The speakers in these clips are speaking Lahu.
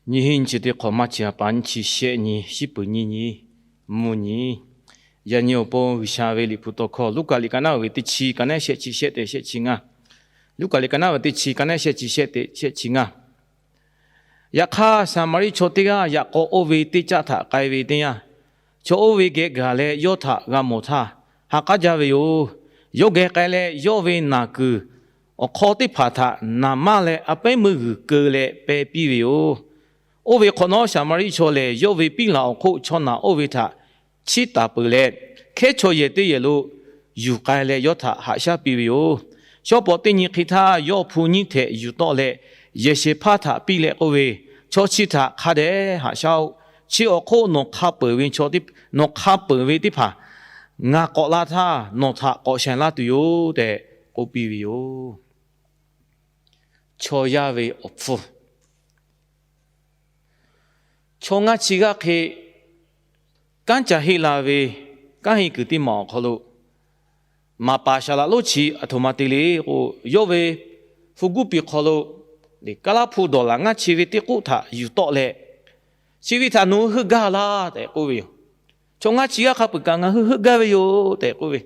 Nyiˇ hinˉ nyiˇ chi teˇ hk'awꞈ maˇ chi ha pa nyiˇ chi shehˆ nyi, shiˉ puˍ nyiˇ nyi, mvuhˇ nyi. Yaꞈ nyi awˬ pon G'uiˬsha ve Liꞈ hpu tawˇ hkawˇ Luˉkaꞈ liꞈ ka naˉ ve teˇ chi ka naˉ shehˆ chi shehˆ tehꞈ shehˆ chi ngaˇ. Luˉkaꞈ liꞈ ka naˉ ve teˇ chi ka naˉ shehˆ chi shehˆ tehꞈ shehˆ chi ngaˇ. Yaꞈ hk'aˇ, Saˍmaˍriˆ chaw teˇ g'aˇ yaꞈ k'aw oˇ ve teˇ caˆ htaꞈ k'ai ve teˇ yanˇ, chaw oˇ ve geh gaˬ leh yawˇ htaꞈ g'a mawˬ htaˇ, ha k'aˉ jaˇ ve yoˬ. Yawˇ geh k'ai leh, yawˇ ve naˬ kuiˬ awˬ hk'aw teˇ hpaˍ htaꞈ naˍ maˇ leh a pehˉ meuˇ g'uiˬ keu leh peh piˇ ve yoˬ. Oˇ ve hk'awꞈ nawˉ, Saˍmaˍriˆ chaw lehˬ yawˇ ve piˉ laˬ awˬ hk'oˆ chaw naˬ oˇ ve htaꞈ chiˇ taˍ peuˬ leh, hkehˉ chaw yehˬ teˇ yehˬ lo yuˬ k'ai leh yawˇ htaꞈ haꞈ shaˉ piˇ ve yoˬ. Shawˉ pawˍ teˇ nyi hk'e htaˇ, yawˇ hpu nyiˇ htehꞈ yuˬ tawˆ leh, yehˬ shehˍ hpaˇ htaꞈ piˇ leh k'oˆ ve, Chaw chi htaꞈ hk'a dehꞈ haꞈ shaˉ-oˆ. Chi awˬ hk'oˆ nawˬ hk'a peuˬ ve chaw, nawˬ hk'a peuˬ ve teˇ hpaˍ ngaˬ k'awꞈ la htaˇ, nawˬ htaꞈ k'awꞈ shaiˍ laˇ tuˬ yoˬ tehꞈ k'oˆ piˇ ve yoˬ. Chaw yaˇ ve awˬ hpfuhˇ. Chaw ngaˇ chi g'aˇ hk'e kanˉ ca heˆ la ve kanˉ heˆ kuiˬ teˇ maˬ awˬ hk'aw lo, maˍ paˍ saˍ laꞈ lonˉ chi aˬ htoꞈ ma te le k'o, yawˇ ve hpu guˇ piˍ hk'aw lo Kaˉlaˇ hpu dawˬ laˬ ngaˇ chi ve teˇ k'oˆ htaꞈ yuˬ tawˆ leh, Chi ve htaꞈ nawˬ hui heuˆ gaˇ laˇ tehꞈ k'oˆ ve yoˬ. Chaw ngaˇ chi g'aˇ hk'a peuˬ kaꞈ ngaˬ hui heuˆ gaˇ ve yoˬ tehꞈ k'oˆ ve,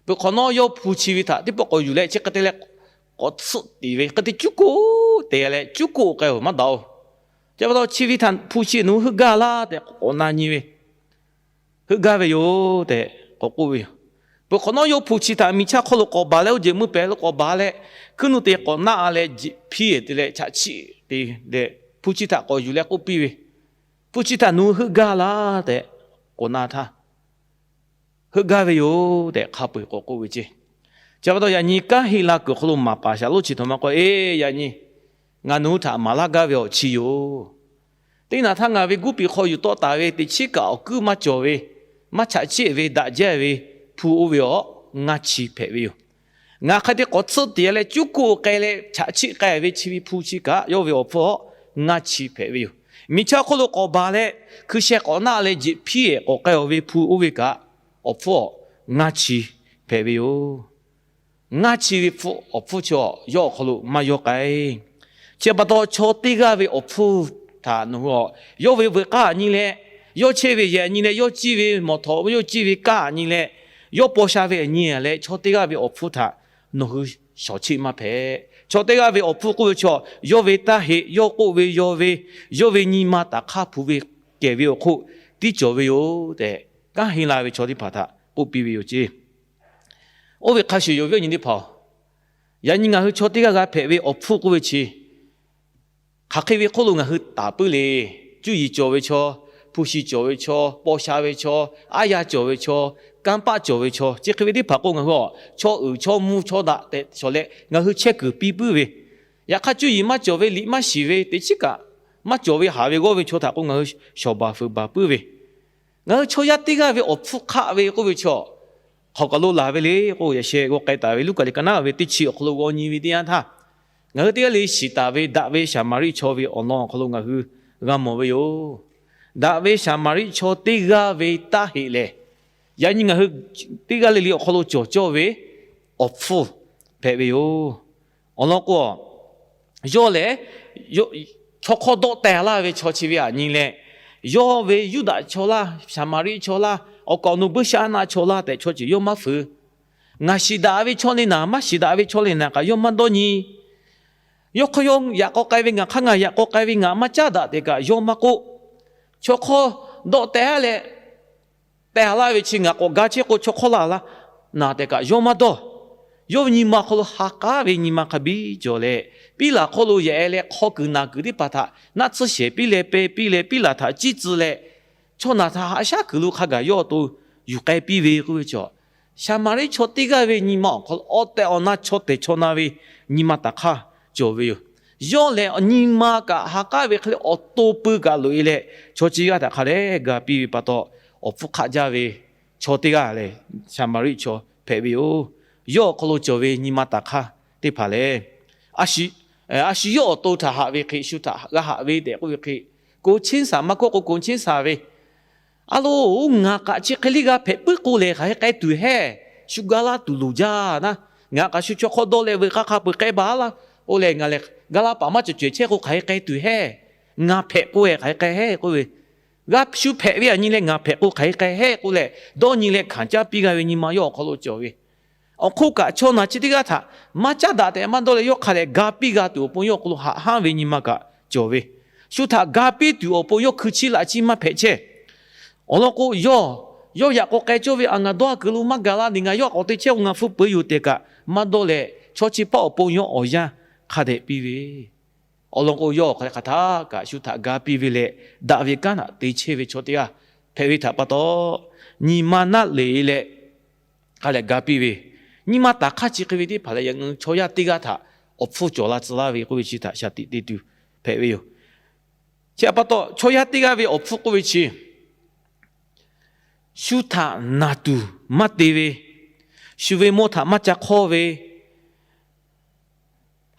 peuˬ hk'awꞈ nawˉ yawˇ hpu chi ve htaꞈ teˇ pawˆ k'awꞈ yuˬ leh chi hk'e te leh k'awꞈ tsuhˆ tiˍ ve, hk'e te cuˉ koˆ te leh cuˉ koˆ k'ai-oˬ maˇ daꞈ-oˬ. Chi pa taw chi ve htaꞈ hpu chi nawˬ hui heuˆ gaˇ laˇ tehꞈ k'awꞈ na nyi ve, heuˆ gaˇ ve yoˬ tehꞈ k'awꞈ k'oˆ ve yoˬ. Peuˬ hk'awꞈ nawˉ yawˇ hpu chi htaꞈ miˬ chaˇ hk'aw lo k'awꞈ baˬ leh, oˇ jeˬ meuˇ pehˍ lo k'awꞈ baˬ leh, hkuiˉ nuˆ te k'awꞈ naˆ leh jeꞈ hpiˇ te leh chaꞈ chiˆ te leh hpu chi htaꞈ k'awꞈ yuˬ leh k'oˆ piˇ ve, Hpu chi htaꞈ nawˬ hui heuˆ gaˇ laˇ tehꞈ k'awꞈ na htaˇ, heuˆ gaˇ ve yoˬ tehꞈ hk'a peu-eˬ k'awꞈ k'oˆ ve ceˇ. Chi pa taw yaꞈ nyi kanˉ heˆ la kuiˬ awˬ hk'aw lo maˍ paˍ saˍ lonˉ chi htaꞈ maˇ k'oˆ, Eˬ, yaꞈ nyi ngaˬ nawˬ hui htaꞈ maˍ laˇ gaˇ ve awˬ chi yoˬ. Teˇ naꞈ htaˇ ngaˬ ve guˇ piˍ hk'aw yuˬ tawˆ taˍ ve teꞈ chiˉ kaꞈ awˬ kuiˉ maˇ cawˬ ve, maˇ chaꞈ chiˆ ve, daꞈ jaˇ ve hpu oˇ ve awˬ ngaˇ chi hpehꞈ ve yoˬ. Ngaˬ hk'e te k'awꞈ tsuhˆ tiˍ leh cuˉ koˆ k'ai leh chaꞈ chiˆ k'ai ve chi ve hpu chi kaꞈ yawˇ ve awˬ hpfuhˇ awˬ ngaˇ chi hpehꞈ ve yoˬ. Miˬ chaˇ hk'oˆ lo k'awꞈ baˬ leh hkui sheh k'awꞈ naˆ leh jeꞈ hpiˇ-ehˍ k'awꞈ k'ai-awˬ ve hpu oˇ ve kaꞈ awˬ hpfuhˇ awˬ ngaˇ chi hpehꞈ ve yoˬ. Ngaˇ chi ve hpfuhˇ awˬ hpfuhˇ chaw yawˇ awˬ hk'aw lo maˇ yawˇ k'ai. Chi pa taw chaw teˇ g'aˇ ve awˬ hpfuhˇ htaꞈ nawˬ hui a, yawˇ ve veuꞈ k'aˇ aꞈ nyi leh, yawˇ chehˇ ve yehˬ aꞈ nyi leh, yawˇ ciˇ ve mawˬ htawꞈ yawˇ ciˇ ve kanˉ aꞈ nyi leh, yawˇ paw sha ve aꞈ nyi leh, chaw teˇ g'aˇ ve awˬ hpfuhˇ htaꞈ nawˬ hui shawˍ cheˆ maˇ hpehꞈ. Chaw teˇ g'aˇ ve awˬ hpfuhˇ k'oˆ ve chaw, yawˇ ve taˇ heꞈ, yawˇ k'oˆ ve, yawˇ ve, yawˇ ve nyi ma taˍ hk'aˇ hpu ve kehˬ ve awˬ hk'oˆ tiˉ cawˬ ve yoˬ tehꞈ, kanˉ heˆ la ve chaw teˇ hpaˍ htaꞈ k'oˆ piˇ ve yoˬ ceˇ. Oˇ ve hk'a shuˍ yoˬ, viˉ awˬ nyi teˇ hpaˍ-oˬ, yaꞈ nyi ngaˬ hui chaw teˇ g'aˇ g'a hpehꞈ ve awˬ hpfuhˇ k'oˆ ve chi, hk'aˬ hk'e ve hk'oˆ lo ngaˬ hui taˍ puiˉ le. Cuˇ yiˍ cawˬ ve chaw, hpu shi cawˬ ve chaw, paw sha ve chaw, aˉ yaˇ cawˬ ve chaw, kanˇ paˆ cawˬ ve chaw, chi hk'e ve teˇ hpaˍ k'o ngaˬ hui a, chaw uiˍ chaw mvuh chaw daꞈ tehꞈ shawˍ leh ngaˬ hui chehˇ kuiˬ piˇ puiˉ ve, yaꞈ hk'aˇ cuˇ yiˍ maˇ cawˬ ve, liꞈ maˇ shiˍ ve, teꞈ chiˉ kaꞈ maˇ cawˬ ve haˍ ve g'awˇ ve chaw htaꞈ k'o ngaˬ hui shawˍ baˬ fuiˍ baˬ puiˉ ve, ngaˬ hui chaw yaˇ teˇ g'aˇ ve awˬ hpfuhˇ hk'aˆ ve k'oˆ ve chaw, hk'aˬ kaˬ lo laˬ ve le k'o, yaꞈ sheh g'aw k'ai taˍ ve Luˉkaꞈ liꞈ ka naˉ ve teˇ chi awˬ hk'aw lo g'aw nyi ve teˇ yanˇ htaˇ, ngaˬ hui teˇ g'aˇ le shiˍ taˍ ve daꞈ ve Saˍmaˍriˆ chaw ve awˬ lawn awˬ hk'aw lo ngaˬ hui g'a mawˬ ve yoˬ. Daꞈ ve Saˍmaˍriˆ chaw teˇ g'aˇ ve taˇ heꞈ lehˬ, yaꞈ nyi ngaˬ hui teˇ g'aˇ le le awˬ hk'aw lo cawˬ cawˇ ve awˬ hpfuhˇ hpehꞈ ve yoˬ. Awˬ lawn k'o, yawˇ lehˬ chaw hk'awˇ dawˆ teh laˇ ve chaw chi ve aꞈ nyi leh, yawˇ ve Yuˇdaꞈ chaw laˇ, Saˍmaˍriˆ chaw laˇ, awˬ kaˍ awˬ nu buiˇshaˆaˉnaˆ chaw laˇ tehꞈ chaw ceuˬ yawˇ maˇ feuˍ. Ngaˬ shiˍ daꞈ ve chaw le naˍ, maˇ shiˍ daꞈ ve chaw le naˍ kaꞈ yawˇ maˇ dawˇ nyi. Yawˇ hk'aˇ yawˇ yaꞈ k'aw k'ai ve ngaˬ hk'aˇ, ngaˬ yaꞈ k'aw k'ai ve ngaˬ maˇ caˉ daꞈ tehꞈ kaꞈ yawˇ maˇ k'oˆ. Chaw hk'awˇ dawˆ teh laˇ leh, teh laˇ ve chi ngaˬ k'awꞈ ga chehˇ k'o chaw hk'awˇ laˇ laˇ naˍ tehꞈ kaꞈ yawˇ maˇ dawˇ. Yawˇ ve nyi ma awˬ hk'aw lo ha k'aˉ ve nyi ma hk'a biˇ cawˬ leh, piˉ laˬ hk'oˆ lo yehˬ-e leh hk'aw kuiˬ naˬ kuiˬ teˇ hpaˍ htaꞈ naˆ tsuhˇ shehˍ piˇ leh peh piˇ leh piˉ laˬ htaꞈ ciˇ tcuh leh, chaw naˬ htaꞈ haꞈ shaˉ kuiˬ lo hk'a gaˬ yawˇ awˬ to yuˬ k'ai piˇ ve k'oˆ ve chaw, Saˍmaˍriˆ chaw teˇ g'aˇ ve nyi ma awˬ hk'aw lo awˬ tehˬ awˬ na chaw tehˬ chaw na ve nyi ma taˍ hk'aˇ cawˬ ve yoˬ. Yawˇ lehˬ nyi ma kaꞈ ha k'aˉ ve hk'e leh awˬ to peu kaꞈ loꞈ-e leh, chaw chi g'aˇ htaꞈ hk'a dehꞈ ga piˇ ve pa taw, awˬ hpfuhˇ hk'aˆ jaˇ ve chaw teˇ g'aˇ lehˬ Saˍmaˍriˆ chaw hpehꞈ ve yoˬ. Yawˇ awˬ hk'aw lo cawˬ ve nyi ma taˍ hk'aˇ teˇ hpaˍ lehˬ, a shu yawˇ awˬ to htaꞈ haꞈ ve hk'e, shu htaꞈ g'a haꞈ ve tehꞈ k'oˆ ve hk'e, ကိုယ်ချင်းစာ, maˇ kawˆ k'o ကိုယ်ချင်းစာ ve, a lo, ngaˬ kaꞈ chi hk'e liˇ g'a hpehꞈ puiˉ k'o lehˬ hk'aˬ hk'e k'ai tuˬ hehˉ. Shu ga laˇ tuˬ loˍ jaˇ naˉ. Ngaˬ kaꞈ shu chaw hk'awˇ dawˇ leh veuꞈ k'aˇ hk'a peu-eˬ k'ai baˬ laˇ k'o lehˬ, ngaˬ lehˬ ga laˇ paˍ maˇ cawˬ cawehˬ chehˇ k'o hk'aˬ hk'e k'ai tuˬ hehˉ. Ngaˬ hpehꞈ k'o-e hk'aˬ hk'e k'ai hehˉ k'oˆ ve, g'a shu hpehꞈ ve aꞈ nyi leh ngaˬ hpehꞈ k'o hk'aˬ hk'e k'ai hehˉ k'oˆ leh, dawˇ nyi leh hkanˍ caˇ piˇ g'a ve nyi ma yawˇ awˬ hk'aw lo cawˬ ve. Awˬ hk'oˆ kaꞈ chaw naˬ chi teˇ g'aˇ htaꞈ maˇ caˉ daꞈ tehꞈ maˇ dawˇ leh yawˇ hk'a dehꞈ ga piˇ g'a tuˬ awˬ pon yawˇ hk'aw lo haꞈ hanˉ ve nyi ma kaꞈ cawˬ ve. Shu htaꞈ ga piˇ tuˬ awˬ pon yawˇ hkui chiˇ laꞈ chiˇ maˇ hpehꞈ chehˇ. Awˬ lawn k'o, yawˇ yawˇ yaꞈ k'aw k'ai cawˇ ve aꞈ ngaˬ dawˇ a kuiˬ lo maˇ gaˬ la, liꞈ ngaˬ yawˇ k'awꞈ te chehˇ-oˬ, ngaˬ hpu peuˬ yoˬ tehꞈ kaꞈ maˇ dawˇ leh, chaw chi hpaˇ awˬ pon yawˇ awˬ yanˇ hk'a dehꞈ piˇ ve. Awˬ lawn k'o, yawˇ hk'aˬ hk'e hk'aˬ htaˇ kaꞈ shu htaꞈ ga piˇ ve leh, daꞈ ve kanˉ htaꞈ te chehˇ ve chaw teˇ g'aˇ hpehꞈ ve htaꞈ pa taw, nyi ma naˆ leꞈ leh hk'a leh ga piˇ ve, nyi ma taˍ hk'aˇ chi hk'e ve teˇ hpaˍ lehˬ, yaꞈ nyi chaw yaˇ teˇ g'aˇ htaꞈ awˬ hpfuhˇ cawˬ la tcuh laˇ ve k'oˆ ve chi htaꞈ shaˍ tiꞈ te tuˬ hpehꞈ ve yoˬ. Chi htaꞈ pa taw, chaw yaˇ teˇ g'aˇ ve awˬ hpfuhˇ k'oˆ ve chi, shu htaꞈ naˬ tuˬ maˇ te ve, shu ve mawˇ htaꞈ maˇ ca hk'awˇ ve,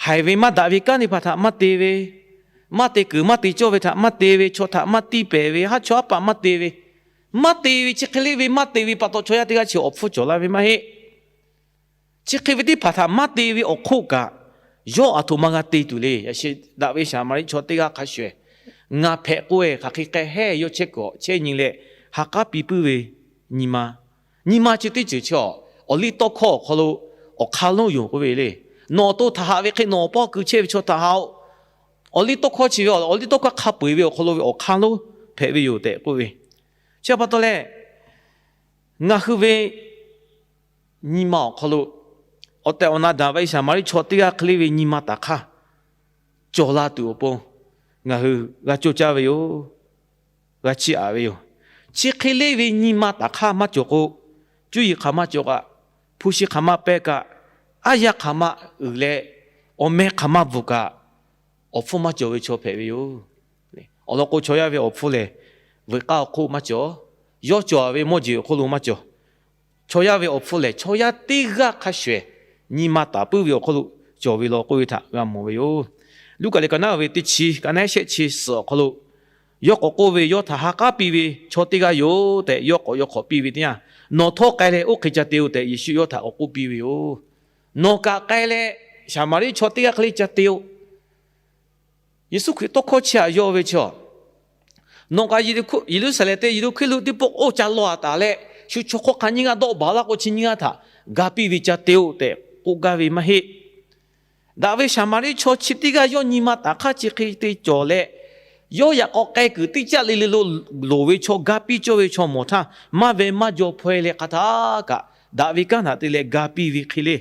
haiˬ ve maˇ daꞈ ve kanˉ teˇ hpaˍ htaꞈ maˇ te ve, maˇ te kuiˬ maˇ te cawˇ ve htaꞈ maˇ te ve, chaw htaꞈ maˇ tiˇ pehˍ ve, haˉ chaw haˉ paˍ maˇ te ve, maˇ te ve, chi hk'e le ve maˇ te ve pa taw chaw yaˇ teˇ g'aˇ chi awˬ hpfuhˇ cawˬ la ve maˇ heˆ. Chi hk'e ve teˇ hpaˍ htaꞈ maˇ te ve awˬ hk'oˆ kaꞈ, yawˇ aˬ htoꞈ ma g'a te tuˬ le. Yaꞈ she daꞈ ve Saˍmaˍriˆ chaw teˇ g'aˇ hk'a shuˍ, ngaˬ hpehꞈ k'o-e hk'aˬ hk'e k'ai hehˉ yawˇ chehˇ kuiˬ chehˇ nyi leh ha k'aˉ piˇ puiˉ ve nyi ma, nyi ma chi teˇ ceuˬ chi awˬ liˇ tawˇ hkawˇ awˬ hk'aw lo awˬ hk'aˇ lonˉ yoˬ k'oˆ ve le. Nawˬ awˬ to htaꞈ haꞈ ve hk'e nawˬ awˬ paw kuiˬ chehˇ ve chaw htaꞈ haꞈ-oˬ. Awˬ liˇ tawˇ hkawˇ chi ve awˬ liˇ tawˇ hkawˇ hk'a peu-eˬ ve awˬ hk'aw lo ve awˬ hk'aˇ lonˉ hpehꞈ ve yoˬ tehꞈ k'oˆ ve. Chi pa taw leh, ngaˬ hui ve nyi ma awˬ hk'aw lo awˬ tehˬ awˬ na daꞈ ve Saˍmaˍriˆ chaw teˇ g'aˇ hk'e le ve nyi ma taˍ hk'aˇ cawˬ la tuˬ awˬ pon ngaˬ hui g'a coˇ caˇ ve yoˬ. G'a chiˇ aꞈ ve yoˬ. Chi hk'e le ve nyi ma taˍ hk'aˇ maˇ cawˬ k'o, cuˇ yiˍ hk'aˬ maˇ cawˬ kaꞈ, hpu shi hk'aˬ maˇ pehˇ kaꞈ, aˉ yaˇ hk'aˬ maˇ uiˍ leh, awˬ meh hk'aˬ maˇ bvuhꞈ kaꞈ, awˬ hpfuhˇ maˇ cawˬ ve chaw hpehꞈ ve yoˬ. Awˬ lawn k'o, chaw yaˇ ve awˬ hpfuhˇ lehˬ, veuꞈ k'aˇ awˬ hk'oˆ maˇ cawˬ. Yawˇ cawˬ ve mawˇ jeˬ awˬ hk'oˆ lo maˇ cawˬ. Chaw yaˇ ve awˬ hpfuhˇ lehˬ, chaw yaˇ teˇ g'aˇ hk'a shuˍ ehˍ nyi ma taˍ puiˉ ve awˬ hk'aw lo cawˬ ve law k'oˆ ve htaꞈ g'a mawˬ ve yoˬ. Luˉkaꞈ liꞈ ka naˉ ve teˇ chi, ka naˉ shehˆ chi suhˍ awˬ hk'aw lo, yawˇ k'awꞈ k'oˆ ve, yawˇ htaꞈ ha k'aˉ piˇ ve chaw teˇ g'aˇ yoˬ tehꞈ yawˇ k'awꞈ yawˇ hk'awꞈ piˇ ve teˇ yanˇ, nawˬ htawˇ k'ai leh oˇ hk'e ca te-o tehꞈ Yeˍsuˆ yawˇ htaꞈ k'awꞈ k'oˆ piˇ ve yoˬ. Nawˬ kaꞈ k'ai leh, Saˍmaˍriˆ chaw teˇ g'aˇ hk'e le ca te-o. Yeˍsuˆ Hkriꞈ tawˇ hkawˇ chi htaꞈ yawˇ ve chaw, nawˬ kaꞈ Yeˍruˆsaˍlehnˍ te Yeˍruˆ hkiˇ lo teˇ pawˆ oˇ ca law-a taˍ leh, shu chaw hk'awˇ hk'a nyiˇ g'aˇ dawˆ baˬ laˇ k'o, chi nyiˇ g'aˇ htaꞈ ga piˇ ve ca te-o tehꞈ k'oˆ gaˇ ve maˇ heˆ. Daꞈ ve Saˍmaˍriˆ chaw chi teˇ g'aˇ yawˇ nyi ma taˍ hk'aˇ chi hk'e te cawˬ leh, yawˇ yaꞈ k'aw k'ai kuiˬ teˇ caˆ le le lo loˍ ve chaw ga piˇ cawˇ ve chaw mawˬ htaˇ, maˇ veh maˇ jaw hpaw-e leh hk'aˬ htaˇ kaꞈ daꞈ ve kanˉ htaꞈ te leh ga piˇ ve hk'e le,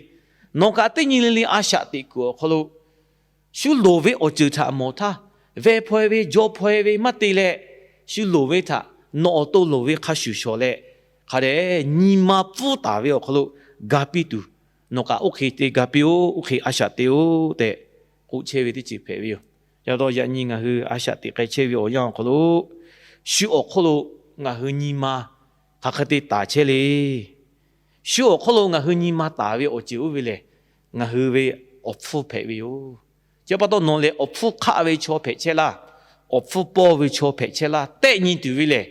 nawˬ kaꞈ teˇ nyi le le a shaꞈ teꞈ kuiˬ awˬ hk'aw lo shu loˍ ve awˬ ceuˬ htaꞈ mawˬ htaˇ, veh hpaw-e ve jaw hpaw-e ve maˇ te leh, shu loˍ ve htaꞈ nawˬ awˬ to loˍ ve hk'a shuˍ shawˍ leh, hk'a dehꞈ nyi ma pfuhˇ taˍ ve awˬ hk'aw lo ga piˇ tuˬ, nawˬ kaꞈ oˇ hk'e te ga piˇ-oˆ, oˇ hk'e a shaꞈ teꞈ-oˆ tehꞈ k'oˆ chehˇ ve teˇ ceuˬ hpehꞈ ve yoˬ. Yaꞈ taw yaꞈ nyi ngaˬ hui a shaꞈ teꞈ k'ai chehˇ ve awˬ yanˇ awˬ hk'aw lo, shu awˬ hk'oˆ lo ngaˬ hui nyi ma hk'aˬ hk'e te taˍ chehˇ le. Shu awˬ hk'oˆ lo ngaˬ hui nyi ma taˍ ve awˬ ceuˬ oˇ ve lehˬ, ngaˬ hui ve awˬ hpfuhˇ hpehꞈ ve yoˬ. Chi pa taw nawˬ lehˬ awˬ hpfuhˇ hk'aˆ ve chaw hpehꞈ chehˇ laˇ. Awˬ hpfuhˇ pawˇ ve chaw hpehꞈ chehˇ laˇ tehꞈ nyi tuˬ ve lehˬ,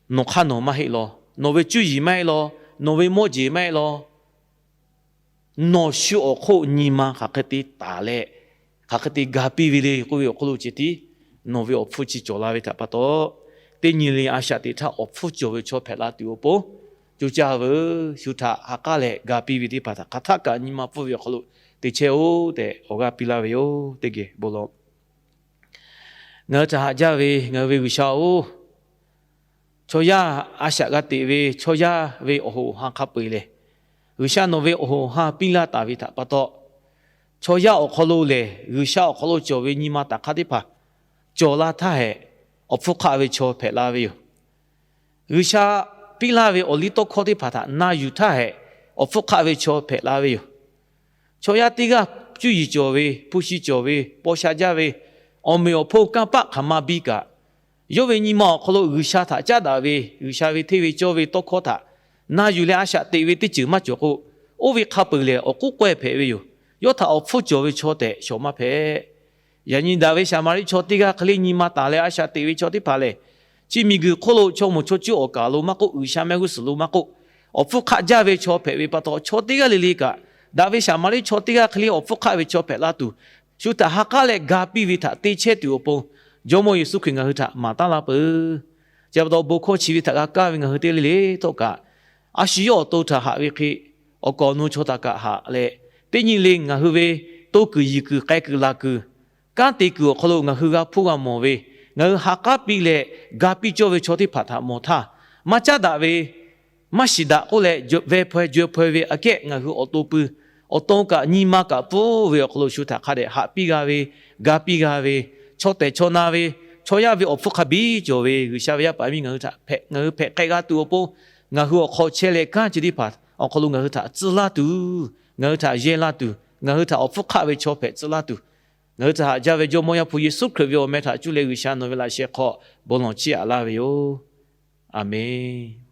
nawˬ hk'aˇ nawˬ maˇ heˆ law. Nawˬ ve cuˇ yiˍ maˇ heˆ law. Nawˬ ve mawˇ jeˬ maˇ heˆ law. Nawˬ shu awˬ hk'oˆ nyi ma hk'aˬ hk'e te taˍ leh, hk'aˬ hk'e te ga piˇ ve le k'oˆ ve awˬ hk'oˆ lo ceh tiˉ, nawˬ ve awˬ hpfuhˇ chi cawˬ la ve htaꞈ pa taw, teˇ nyi le a shaꞈ teꞈ htaˇ awˬ hpfuhˇ cawˬ ve chaw hpehꞈ la tuˬ awˬ pon, co caˇ veuˬ. Shu htaꞈ ha k'aˉ leh ga piˇ ve teˇ hpaˍ htaꞈ hk'aˬ htaˆ kaꞈ nyi ma pfuhˇ ve awˬ hk'aw lo te chehˇ-oˆ tehꞈ awˬ g'aˇ piˇ laˇ ve yoˬ. Teˇ geh bon lawˬ. Ngaˬ hui htaꞈ haꞈ jaˇ ve ngaˬ hui ve G'uiˬsha-oˬ, chaw yaˇ a shaꞈ g'a teꞈ ve chaw yaˇ ve awˬ hoꞈ awˬ ha hk'a peu-eˬ lehˬ, G'uiˬsha nawˬ ve awˬ hoꞈ awˬ ha piˇ laˇ taˍ ve htaꞈ pa taw, chaw yaˇ awˬ hk'aw lo lehˬ G'uiˬsha awˬ hk'aw lo cawˬ ve nyi ma taˍ hk'aˇ teˇ hpaˍ cawˬ la htaˇ hehꞈ, awˬ hpfuhˇ hk'aˆ ve chaw hpehꞈ la ve yoˬ. G'uiˬsha piˇ laˇ ve awˬ liˇ tawˇ hkawˇ teˇ hpaˍ htaꞈ na yuˬ htaˇ hehꞈ, awˬ hpfuhˇ hk'aˆ ve chaw hpehꞈ la ve yoˬ. Chaw yaˇ teˇ g'aˇ cuˇ yiˍ cawˬ ve, hpu shi cawˬ ve, paw sha jaˇ ve, awˬ meꞈ awˬ hponˇ kanˇ paˆ hk'aˬ ma biˇ kaꞈ, yawˇ ve nyi ma awˬ hk'aw lo G'uiˬsha htaꞈ caˉ daꞈ ve, G'uiˬsha ve hteˇ ve cawˇ ve tawˇ hkawˇ htaꞈ na yuˬ leh a shaꞈ teꞈ ve teˇ ceuˬ maˇ cawˬ k'o, oˇ ve hk'a peu-eˬ lehˬ awˬ k'oˆ k'awehˇ hpehꞈ ve yoˬ. Yawˇ htaꞈ awˬ hpfuhˇ cawˬ ve chaw tehꞈ shawˍ maˇ hpehꞈ. Yaꞈ nyi daꞈ ve Saˍmaˍriˆ chaw teˇ g'aˇ hk'e le nyi ma taˍ leh a shaꞈ teꞈ ve chaw teˇ hpaˍ lehˬ, chi miˬguiˬ hk'oˆ lo chaw moˍ chaw cuˇ awˬ kaˍ lo maˇ k'oˆ, G'uiˬsha mehˆ g'uˇ suhˍ lo maˇ k'oˆ, awˬ hpfuhˇ hk'aˆ jaˇ ve chaw hpehꞈ ve pa taw, chaw teˇ g'aˇ le le kaꞈ daꞈ ve Saˍmaˍriˆ chaw teˇ g'aˇ hk'e le awˬ hpfuhˇ hk'aˆ ve chaw hpehꞈ la tuˬ, shu htaꞈ ha k'aˉ leh ga piˇ ve htaꞈ te chehˇ tuˬ awˬ pon, Jawˇmawˇ Yeˍsuˆ Hkriꞈ ngaˬ hui htaꞈ maˍ taˉ laˇ peuˬ. Chi pa taw bon hkawˇ chi ve htaꞈ g'a kaˇ ve ngaˬ hui teˇ le le htawˇ kaꞈ, a shu yawˇ awˬ to htaꞈ haꞈ ve hk'e, awˬ kaˍ awˬ nu chaw htaꞈ kaꞈ haꞈ leh, teˇ nyi le ngaˬ hui ve to kuiˬ yiˬ kuiˬ k'ai kuiˬ laˬ kuiˬ, kanˉ te kuiˬ awˬ hk'aw lo ngaˬ hui g'a hpuˇ g'a mawˬ ve, ngaˬ hui ha k'aˉ piˇ leh ga piˇ cawˇ ve chaw teˇ hpaˍ htaꞈ mawˬ htaˇ, maˇ caˉ daꞈ ve, maˇ shiˍ daꞈ k'oˆ leh, veh hpaw-e jaweh hpaw-e ve aꞈ kehˉ ngaˬ hui awˬ to pui, awˬ to kaꞈ nyi ma kaꞈ pfuhˇ ve awˬ hk'aw lo shu htaꞈ hk'a dehꞈ haꞈ piˇ g'a ve, ga piˇ g'a ve, chaw tehˬ chaw na ve, chaw yaˇ ve awˬ hpfuhˇ hk'a biˇ cawˬ ve G'uiˬsha ve yaˇ paˍ miˇ ngaˬ hui htaꞈ hpehꞈ, ngaˬ hui hpehꞈ k'ai g'a tuˬ awˬ pon, ngaˬ hui awˬ hk'aw chehˇ leh kanˉ chi teˇ hpaˍ awˬ hk'aw lo ngaˬ hui htaꞈ tcuh laˇ tuˬ, ngaˬ hui htaꞈ yehˇ laˇ tuˬ, ngaˬ hui htaꞈ awˬ hpfuhˇ hk'aˆ ve chaw hpehꞈ tcuh laˇ tuˬ, ngaˬ hui htaꞈ haꞈ jaˇ ve Jawˇmawˇ Yaˇ hpu Yeˍsuˆ Hkriꞈ ve awˬ meh htaꞈ cuˇ leh G'uiˬsha nawˬ ve laꞈ sheh hk'aw bon lawˬ chiˇ aꞈ laˇ ve yoˬ. Aˬmenˍ.